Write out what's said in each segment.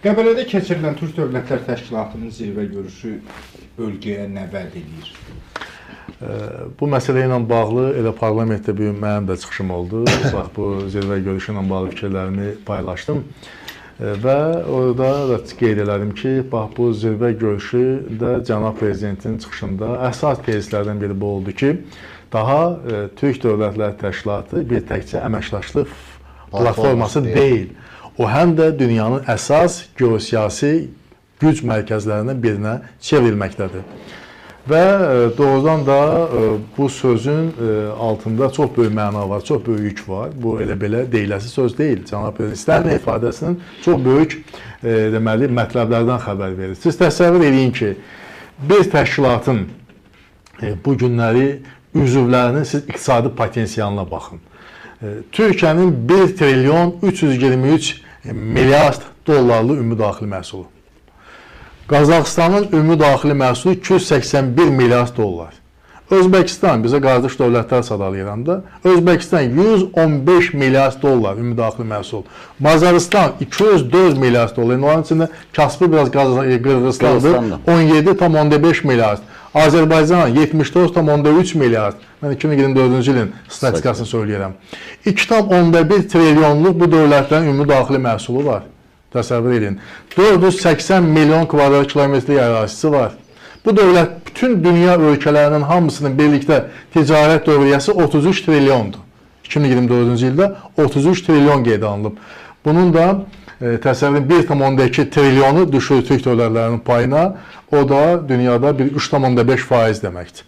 Qəbələdə keçirilən Türk Dövlətlər Təşkilatının zirvə görüşü bölgəyə nə vəd eləyir? Bu məsələ ilə bağlı elə parlamentdə bu gün mənim də çıxışım oldu. Bax, bu zirvə görüşü ilə bağlı fikirlərimi paylaşdım. Və orada da qeyd elədim ki, bax bu zirvə görüşü də cənab prezidentin çıxışında əsas tezislərdən biri bu oldu ki, daha Türk Dövlətlər Təşkilatı bir təkcə əməkdaşlıq platforması deyil. O həm də dünyanın əsas geosiyasi güc mərkəzlərindən birinə çevrilməkdədir. Və doğrudan da bu sözün altında çox böyük məna var, çox böyük yük var. Bu elə belə deyiləsi söz deyil. Cənab Prezident ifadəsinin çox böyük deməli mətləblərdən xəbər verir. Siz təsəvvür eləyin ki, bir təşkilatın bu günləri üzvlərinin siz iqtisadi potensialına baxın. Türkiyənin 1 trilyon 323 milyard dollarlıq ümumi daxili məhsulu. Qazaxıstanın ümumi daxili məhsulu 281 milyard dollar. Özbəkistan, bizə qardaş dövlətlər sadalayıram da, Özbəkistan 115 milyard dollar ümumi daxili məhsul. Macarıstan 204 milyard dollar. Yəni onun içində kasbı biraz Qırğızstandır. 17,5 milyard. Azərbaycan 74,3 milyard. Mən 2024-cü ilin statistikasını söyləyirəm. 2,1 trilyonluq bu dövlətlərin ümumi daxili məhsulu var. Təsəvvür edin. 480 milyon kvadrat kilometrlik ərazisi var. Bu dövlət bütün dünya ölkələrinin hamısının birlikdə ticarət dövriyyəsi 33 trilyondur. 2024-cü ildə 33 trilyon qeydə alınıb. Bunun da təsəvvür edin 1,2 trilyonu düşür Türk dövlətlərinin payına. O da dünyada bir 3,5% deməkdir.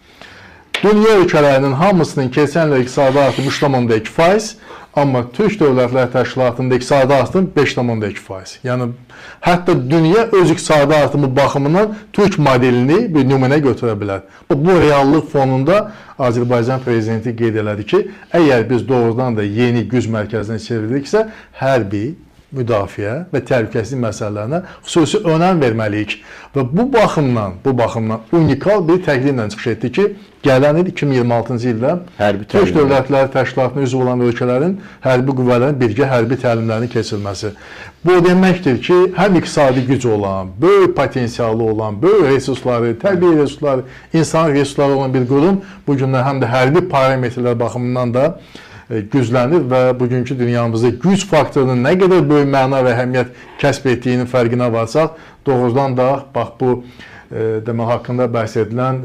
Dünya ölkələrinin hamısının keçən il iqtisadi artım 3,2%, amma Türk Dövlətlər Təşkilatında iqtisadi artım 5,2%. Yəni hətta dünya öz iqtisadi artımı baxımından Türk modelini bir nümunə götürə bilər. Bu reallıq fonunda Azərbaycan prezidenti qeyd elədi ki, əgər biz doğrudan da yeni güc mərkəzinə çevriliriksə, hərbi, müdafiə və təhlükəsizlik məsələlərinə xüsusi önəm verməliyik. Və bu baxımdan unikal bir təkliflə çıxış etdi ki, gələn il 2026-cı ildə hərbi Türk Dövlətləri Təşkilatına üzv olan ölkələrin hərbi qüvvələrinin birgə hərbi təlimlərinin keçirilməsi. Bu o deməkdir ki, həm iqtisadi gücü olan, böyük potensialı olan, böyük resursları, təbii resursları, insan resursları olan bir qurum bu günlər həm də hərbi parametrlər baxımından da güclənir və bugünkü dünyamızda güc faktorunun nə qədər böyük məna və əhəmiyyət kəsb etdiyinin fərqinə varsaq, doğrudan da bax bu demək haqqında bəhs edilən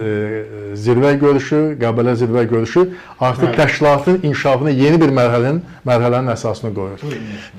zirvə görüşü, Qəbələ zirvə görüşü artıq təşkilatın inkişafına yeni bir mərhələnin əsasını qoyur.